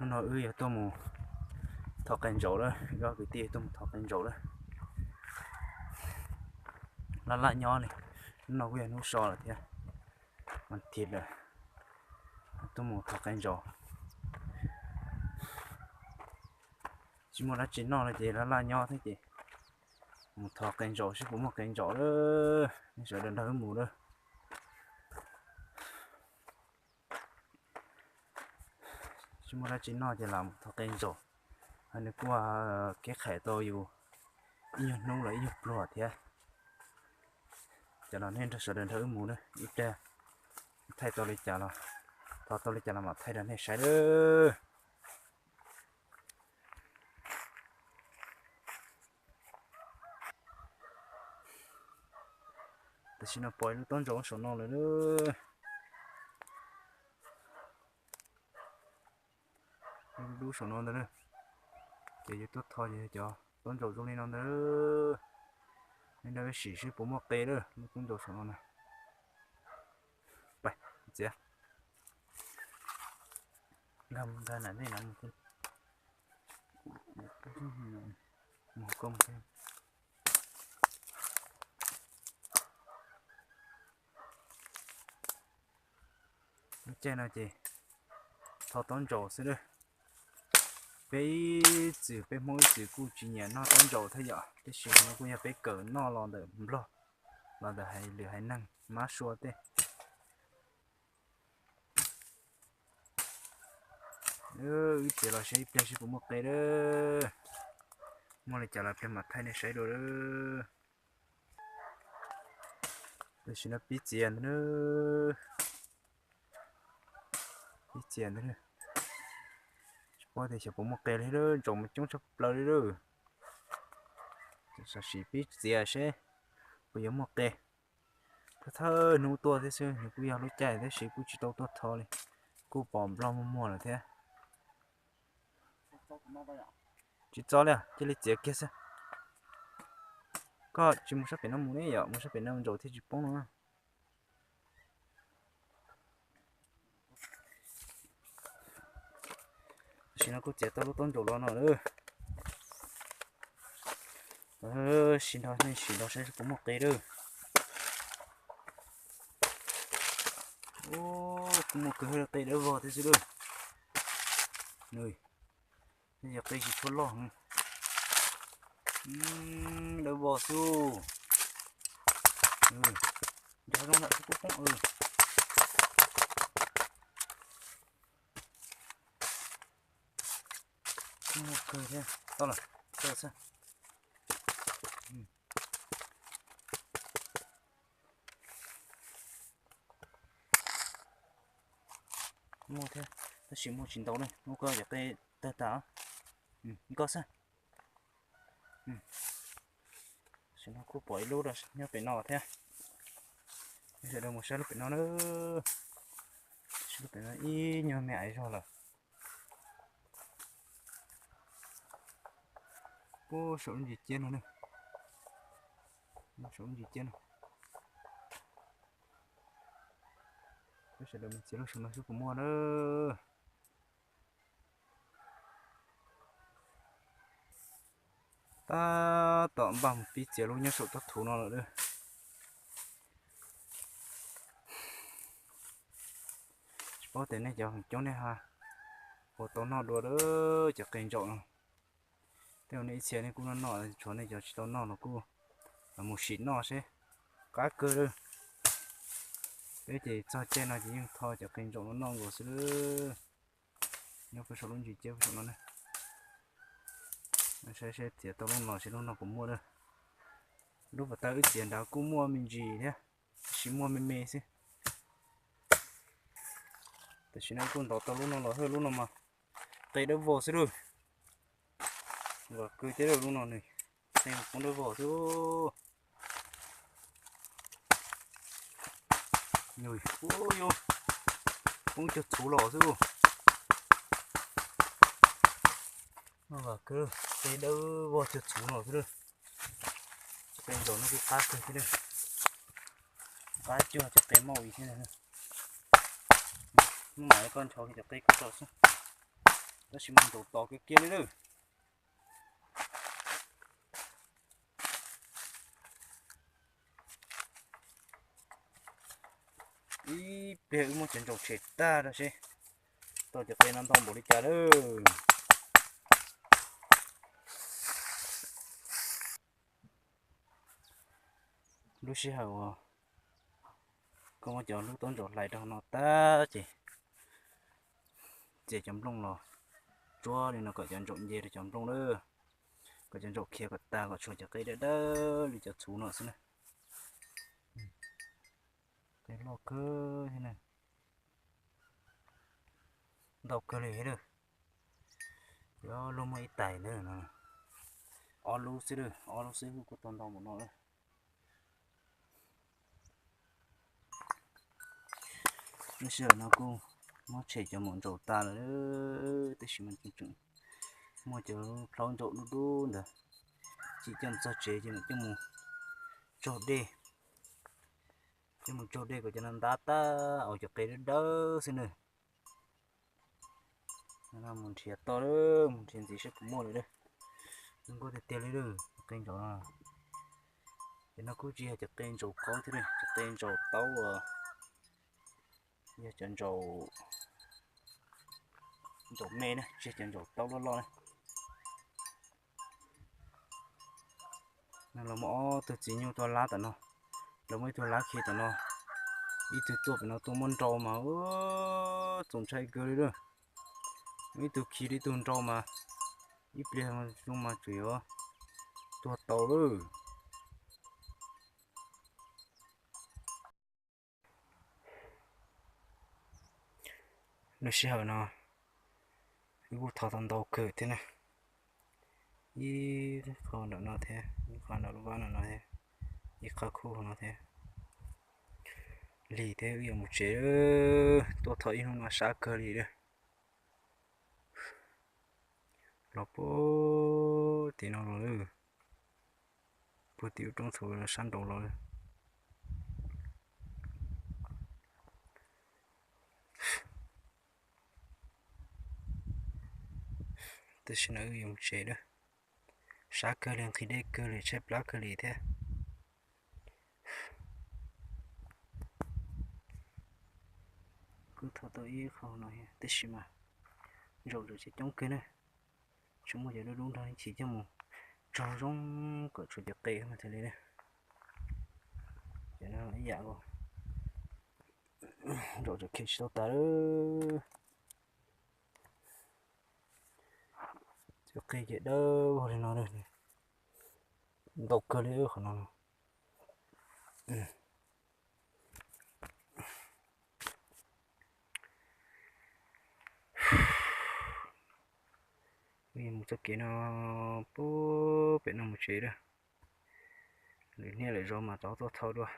Hnub no wb yog tuaj mus thov qe ntsaum lawm, wb ob kwv tij tuaj mus thov qe ntsaum lawm. Laj laj nyob li, hnub no kuj yog hnub so lawm thiab, mas thiv lawm, tuaj mus thov qe ntsaum. Tsis muaj dab tsi noj no ces laj laj nyob thiab ces mus thov qe ntsaum seb puas muaj qe ntsaum lawm, nej sawv daws nrog wb mus lawm. Tsis muaj dab tsi noj ces lam mus thov qe ntsaum, ho nws kuj kev qhais tau yus ib nyuag hnub los ib nyuag pluag thiab. Ces los nej nrog sawv daws nrog wb mus na, ib pliag thaij tau li cas los, thov tau li cas los mam thaij rau nej saib lawm. Tam sim no pom ib lub taub ntsaum saum no lawm, lub dub saum no ntag. Ces yus tuaj thov ces cov taub ntsaum zoo li no ntag. Nej nrog wb sim seb puas muaj qe lawm, lub taub ntsaum saum no na. Pais txiav. Nkag nkag na, nej no mus, mus koj mus. Lub caij no ces thov taub ntsaum xwb lawm. Peb ib txwm, peb Hmoob ib txwm kuj tsis nyiam noj taub ntsaum thiab yom, tab sis no kuj yog peb kawm noj los ntawm Nplog, los ntawm hais lwm haiv neeg mab sua tej. Wb txiav los saib ib pliag seb puas muaj qe lawm. Muaj li cas los pliag mam thaij nej saib dua lawm. Tam sim no pib txiav ntag, pib txiav ntag. Tsis paub tias xyov puas muaj qe li, ntsaum mas coob tshaj plaws li lawm. Tam sim pib txiav seb puas yuav muaj qe. Thawj thawj hnub tuaj thiab xwb, nws kuj yog lub caij tab sis kuj tsis tau tuaj thov li, kuj pom Nplog muag muag lawm thiab. Tsis txo li, cia li txiav kiag xwb. Koj tsis mus sab pem no mus ne yom, mus sab pem no ntsaum thiaj tsis poob no. Tam sim no kuj txiav tau lub taub ntsaum los no lawm. Sim nrog nej sim nrog saib puas muaj qe lawm. Kuj muaj kawg, qe dawb vog thiab xwb lawm. Nws yog qe tsis tshua loj, dawb vog xwb. Nrog zoo na, kuj poob. Muaj kawg thiab, tau lawm, tau xwb. Muaj thiab, tab sis muaj tsis ntau ne, muaj koj cov qe tawg tas. Koj xwb. Tam sim no kuj pom ib lub nyob pem no thiab. Sawv daws mus saib lub pem no na. Saib lub pem no ib nyuag me aiv zog lawm. Kuj saum lub ntsis ciab no ne. Saum lub ntsis ciab no. Peb sawv daws mus txiav lub saum no seb puas muaj na. Tab tom npaj mus pib txiav lub nyob saum tsob thuv no lawm. Tsis paub tias nej cov coob nej ha puas tau noj dua cov qe ntsaum no. Tej zaum nej ib txhia nej kuj noj noj, tshuav nej cov tsis tau noj los kuj los mus sim noj seb, qab kawg lawm. Peb ces txog caij no ces yeej tho cov qe ntsaum no noj nkaus xwb lawm. Nyob puag saum lub ntsis ciab puag saum no ne. Saib seb txiav tau lub no seb lub no puas muaj lawm. Lub pas tawg wb txiav nrad kuj muaj me ntsis thiab, tab sis muaj me me xwb. Tam sim no kuj ntov tau lub no los, lub no mas qe dawb vog xwb lawm. Los kwv thiab lub no nws qe poob dawb vog xwb. Poob cuag txhuv los xwb. Qe dawb vog cuag txhuv los xwb lawm. Cov qe ntsaum no kuj qab kawg thiab, qab cuag cov qe mauj thiab. Hnub mam li koj nchos cov qe koj tso xwb. Tab sis mas ntsaum tos kiag kiag li lawm. Ib pliag wb muab cov ntsaum tshem tag rau seb tau cov qe no ntau npaum li cas lawm. Lub sij hawm uas koj muab cov lub taub ntsaum hlais rau no tag ces txiav cov nplooj los tsuab li no kom cov ntsaum nce rau cov nplooj lawm, kom cov ntsaum khiav kom tag kom tshuav cov qe dawb dawb li cov txhuv no xwb na. Qe loj kawg thiab na, ntau kawg li thiab lawm. Yuav luag muaj ib tais ntawd no, ob lub xwb lawm, ob lub xwb kuj tau ntau npaum no lawm. Lub sij hawm no kuj muab tshem cov maum ntsaum tas lawm, tab sis mas tseem muaj cov plhaub ntsaum dub dub ntawd, ces coj mus txog tsev ces mam coj mus tsaug dej, coj mus tsaug dej kom cov no ntab tag, ua cov qe dawb dawb xwb na. Mus nrhiav toj, mus nrhiav ntxiv saib puas muaj li lawm. Zoo nkauj tiag tiag li lawm cov qe ntsaum no. Ces no kuj tsis yog cov qe ntsaum qaub thiab, cov qe ntsaum taub uas yog cov ntsaum, ntsaum me na, tsis yog cov ntsaum taub loj loj na. Lawv muab ob tug txiv nyuj tuaj lab tom no, lawv muab ib tug lab khi tom no, ib tug tuaj pem no tuaj muab nrau mas txaus ntshai kawg li lawm. Muab ib tug khi rau ib tug nrau mas ib pliag zoo mas tseem yuav tuag tau lawm. Lub sij hawm no wb kuj thov tau ntau kawg thiab na, ib qho nram no thiab, ib qho nram lub vab no no thiab, ib qho khub no thiab. Lig thiab wb yuav mus tsev, tuaj thaum ib hnub no sab kawg li lawm. Los puag tim no los lawm, puag tim ub roob txhuv sab nraud los lawm. Tam sim no wb yuav mus tsev lawm, sab kawg li, nqhis dej kawg li, tshaib plab kawg li thiab. Kuj thov tau ib qho no thiab, tab sis mas ntsaum tseem coob kawg na, tseem muaj cov dub dub nrog ib chim coj mus tsaug zoo kom tshuav cov qe mas thiaj li na. Ces no ib yam nkaus, ntsaum tseem khiav tsis tau tas lawm. Cov qe ces dawb vog li no, ntau kawg li qhov no. Mus txoj kev no puag pem no mus tsev lawm, lwm hnub lwm zaus mas rov tuaj thauj dua.